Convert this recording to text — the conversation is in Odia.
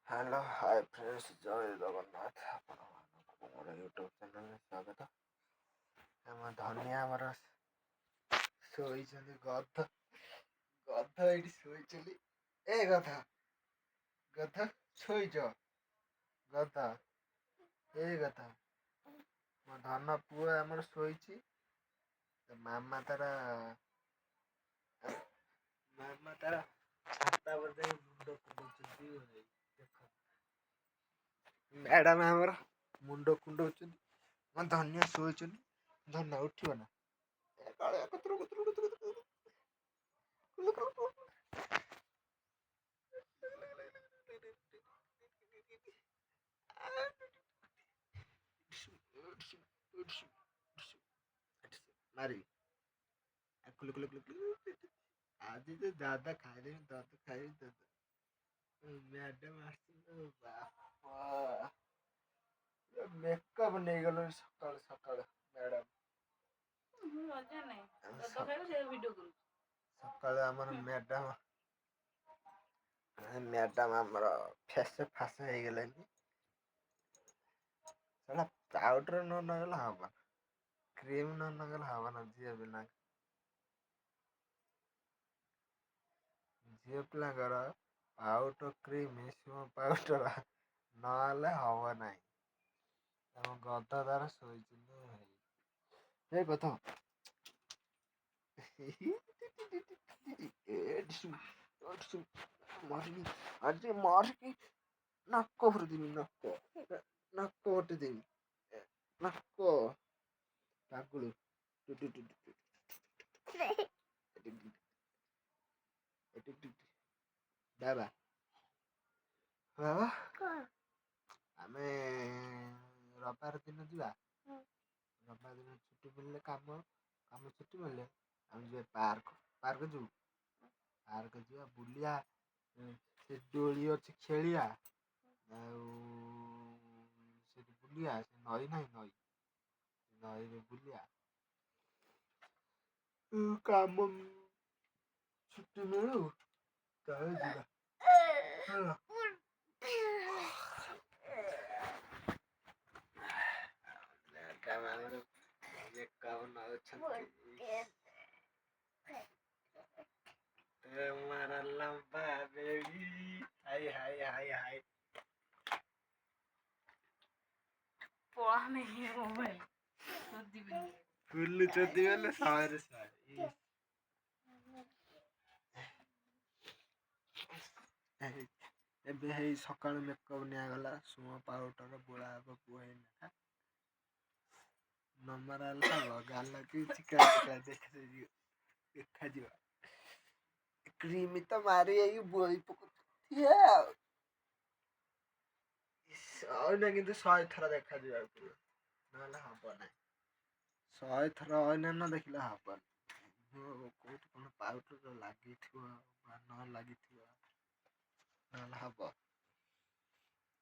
ହ୍ୟାଲୋ ହାଏ ଫ୍ରେଣ୍ଡସ୍, ଜୟ ଜଗନ୍ନାଥ। ଆପଣମାନଙ୍କୁ ମୋର ୟୁଟ୍ୟୁବ୍ ଚ୍ୟାନେଲରେ ସ୍ୱାଗତ। ଆମ ଧନିଆ ଆମର ଶୋଇଛନ୍ତି, ଗଧ ଗଧ ଏଇଠି ଶୋଇଛନ୍ତି। ଏ ଗଧ, ଗଧ ଶୋଇଛ ଗଧ, ଏ ଗଧ। ମୋ ଧନ ପୁଅ ଆମର ଶୋଇଛି। ମାମା ତାର, ମାମା ତାର ଛାତ ଉପରେ ଯାଇ ମୁଣ୍ଡ କୁଣ୍ଡଉଛନ୍ତି। ଦେଖ, ମ୍ୟାଡ଼ାମ ଆମର ମୁଣ୍ଡ କୁଣ୍ଡଉଛନ୍ତି। ମୋ ଧନିଆ ଶୋଇଛନ୍ତି। ଧନ ଉଠିବ ନା? ମାରିବି। ଆଜି ତ ଦାଦା ଖାଇଦେବି, ଦାଦା ଖାଇବି ଦାଦା। ମ୍ୟାଡ଼ାମ ଆସିଛନ୍ତି ବାପା, ମେକଅପ୍ ନେଇଗଲୁଣି ସକାଳୁ ସକାଳୁ ମ୍ୟାଡ଼ାମ। ମଜା ନାହିଁ, ଗଧ ଖାଇବ ସେ ଭିଡ଼ିଓ କରୁଛି। ସକାଳୁ ଆମର ମ୍ୟାଡ଼ାମ, ମ୍ୟାଡ଼ାମ ଆମର ଫେସ୍ ଫାସ ହେଇଗଲେଣି। ସେଟା ପାଉଡର ନ ନଗେଇଲେ ହବ, କ୍ରିମ ନ ନଗେଇଲେ ହବ ନା। ଝିଅ ପିଲା, ଝିଅ ପିଲାଙ୍କର ପାଉଡର, କ୍ରିମ, ସୁମ ପାଉଡର ନହେଲେ ହବ ନାହିଁ। ଆମ ଗଧ ତାର ଶୋଇଛି। ଏ ଗଧ, ମାରିବି ଆଜି, ମାରିକି ନାକ ଭରିଦେବି, ନାକ ନାକ ଭରିଦେବି, ନାକ ପାଗୁଳୁ। ବାବା, ବାବା, ଆମେ ରବିବାର ଦିନ ଯିବା। ରବିବାର ଦିନ ଛୁଟି ମିଳିଲେ, କାମ କାମ ଛୁଟି ମିଳିଲେ ଆମେ ଯିବା ପାର୍କ। ପାର୍କ ଯିବୁ, ପାର୍କ ଯିବା, ବୁଲିବା। ସେ ଦୋଳି ଅଛି, ଖେଳିବା। ଆଉ ସେଠି ବୁଲିବା। ସେ ନଈ ନାହିଁ, ନଈ, ନଈରେ ବୁଲିବା। କାମ ଛୁଟି ମିଳୁ, ତାହେଲେ ଯିବା। ହେଲା, ଆମର ମେକଅପ୍ ନଉଛନ୍ତି। ମାରା ଲମ୍ବା baby, high high high high. ପଳା ନେଇ ମୋବାଇଲ ଚୋଦିବିନି। କୁଲୁ ଚୋଦି ଗଲେ ଶହେରେ ଶହେ। ଏବେ ହେଇ ସକାଳୁ ମେକଅପ୍ ନିଆଗଲା। ସୁମ ପାଉଡର ବୋଳା ହବ ପୁଅ ହେଇନା। ନମରା ହେଲେ ହବ, ଗାଲ କି ଚିକଣା ଚିକଣା ଦେଖାଯିବ, ଦେଖାଯିବ। କ୍ରିମ ତ ମାରି ହେଇକି ବୋଳି ପକଉଛନ୍ତି ଆଉ ଅଇନା କିନ୍ତୁ 100 ଥର ଦେଖାଯିବାକୁ ପଡ଼ିବ, ନହେଲେ ହବ ନାହିଁ। 100 ଥର ଅଇନା ନ ଦେଖିଲେ ହବନି। କୋଉଠି କ'ଣ ପାଉଡର ଲାଗିଥିବ ବା ନ ଲାଗିଥିବ, ନହେଲେ ହବ।